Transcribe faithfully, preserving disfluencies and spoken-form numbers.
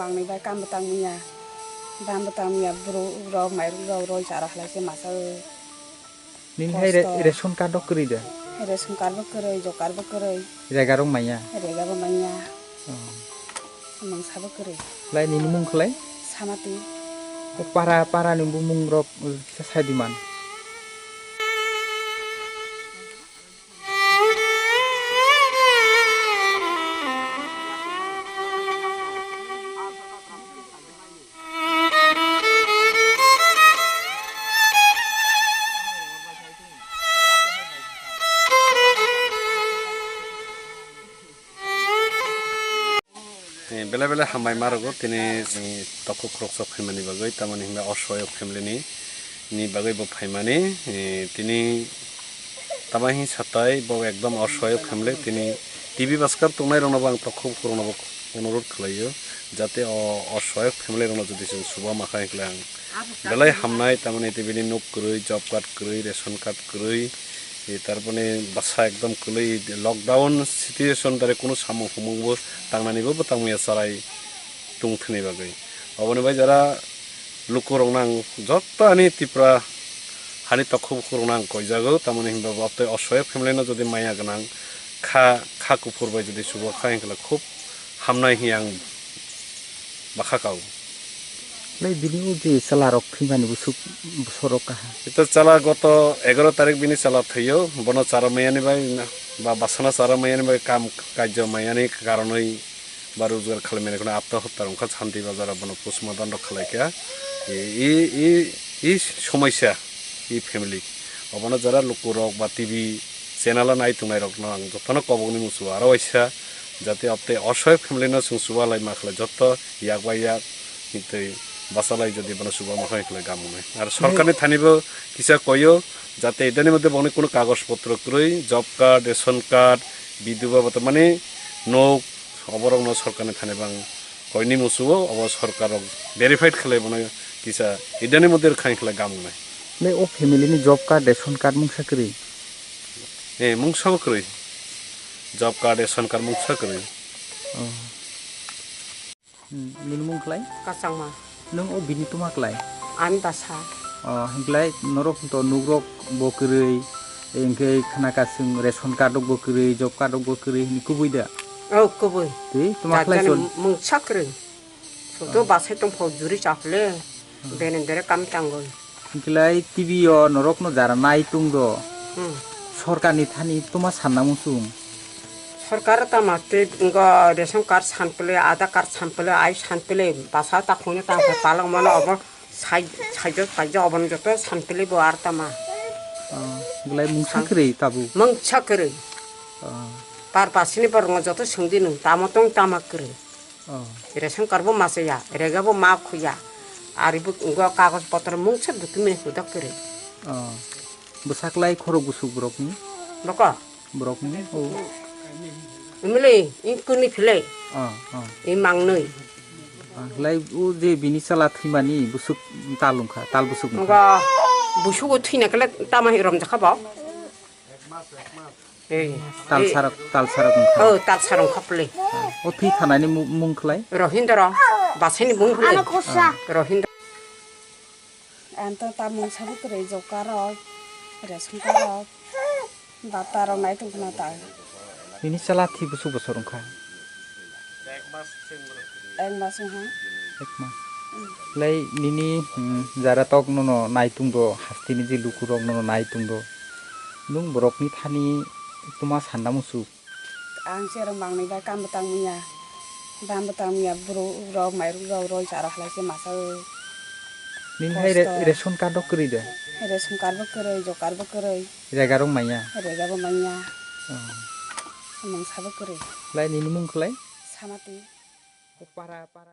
Ang ni bai kam bwtang manya, bam bwtang manya, bwrwi rok, mairung rok, roi chara halai se masa o. Nini hai re-, kosto. Ration card rok kwrwi da? Ration card bo kwrwi, job card bo kwrwi. Rega rok manya? Rega bo manya. Oh. Mungsa bo kwrwi. Lai nini mung khlai? Samati. O para, para ni bumung rok, uh, sa-, sai di man. Eh, belai belai hambai ma rwgo tini, eh, tokhok khoroksa phaimani bagwi, tamoni hwnba osoyo family ni, ni bagwi bo phaimani, eh, tini tamo hin satai bo ekdom osoyo family, tini T V baskar tongnai rokno bo ang tokhok khorokno bo onurot khlaio, jate o osoyo family rokno jodi chwng chuba ma kha hwnkhe ang belai hamnai, tamoni tei bini nok kwrwi, job card kwrwi, ration card kwrwi, e, tarpore bwsa ekdom kwlwi, lockdown situation dare kunu samung humung bo tangnani bo bwtang muya chwrai tong thwngni bagwi. Oboni bai jara lukurokno ang jotto ani Tripura hani tokhok bukhurokno ang koijago, tamoni hinba bo tei osoyo family no jodi maya gwnang kha, kha kuphur bai jodi chuba kha hwnkhe khub hamnai hiya ang bakha kao. Lai bini o je chwla rok thwimani bwswk bwswk rok kaha. Ito chwla goto egaroh tarik bini chwla thwio, bono chara mayani bai na, ba bwsano chara mayani bai kam kajjo mayani karonwi ba rojgar khlaimani kheno apta hopta rok wngkha Santi Bazar o bono postmortem rok khlaikha. E, e, e, e somoisa e family. Obono jara lukurok ba T V channel o nai tongnai rokno ang jotono kobokni muchungo aro waisa jate apte osoyo family no chwng chuba lai ma khlai jotto yak bai yak hintwi bachalai jodi bono chuba ma khlai khlai gamungnai. Ar sorkarni thani bo kisa koyo jate idani moddhe bongni kunu kagoj potro kwrwi, job card, ration card, bidhuba bata mani nok oborokno sorkarni thani bang koini muchungo obo sorkar rok verified khlai bono kisa idani moddhe rwkha hwnkhe gamungnai. Le o family ni job card, ration card mungsa kwrwi? Eh, mungsa bo kwrwi. Job card, ration card mungsa kwrwi. Oh. Hmm, nini mung khlai? Kachangma. Nung o bini tuma khlai? Ani basa. Oh, hinklai norok to nugrok bo kwrwi, hinkhe khna kasing ration card rok bo kwrwi, job card rok bo kwrwi, hini kubui da? Oh, kubui. Tei tuma khlai chol? Mungsa kwrwi. Soto basai tong phau juri chaple. Hmm. Bene bere kam tangoi. Hinklai T V o norokno jara nai tong do. Hmm. Sorkarni thani tuma sanna muchung. Sorkar tama tei ngo ration card sanpele, Aadhaar card sanpele, ai sanpele, basa ta khungni ta palak mano obo sai, saijo, saijo obo joto sanpele bo ar tama. Oh, hinklai mungsa kwrwi tabuk? Mungsa kwrwi. Oh. Par pasini borok ngo joto sungdi nung tamo tong tama kwrwi. Oh. Ration card bo ma chaya, rega bo ma khuya. Ari bo ngo kagoj potro mungsa document hudok kwrwi. Oh. Bwsaklai khorok bwswk borokni? Boko? Borokni? Oh. Imili, inkuni phile. Oh, oh. Imangnui. Ah, lai o je bini chwla thwimani bwswk tal wngkha, tal bwswk wngkha. Ngo bwswk o thwina kle tama hi romjakha bo. Ei, tal ei. Sarok, tal sarok wngkha. Oh, tal sarok wngkha phle. O thwi thanani mu-, mung khlai? Rohindra, basaini mung khlai. Ano khosa. Rohindra. Ang to ta mungsa bo kwrwi, job card rok, ration card rok, data rok nai tong khna ta. Nini chwla thwi bwswk bosor wngkha? Ek mas wngha. Ek mas. Mm. Lai nini, mm, jara tok nono nai tong do, hasteni je lukurok nono nai tong do. Nung borokni thani tuma sanna muchuk? Ang chereng mangnwi bai kam bwtang manya, bam bwtang manya, bwrwi rok, mairung rok, roi chara halai se masa o. Nini hai re-, kosto. Ration card rok kwrwi de? Ration card bo kwrwi, job card bo kwrwi. Rega rok manya? Rega bo manya. Oh. Mungsa bo kwrwi. Lai nini mung khlai? Samati. O para, para.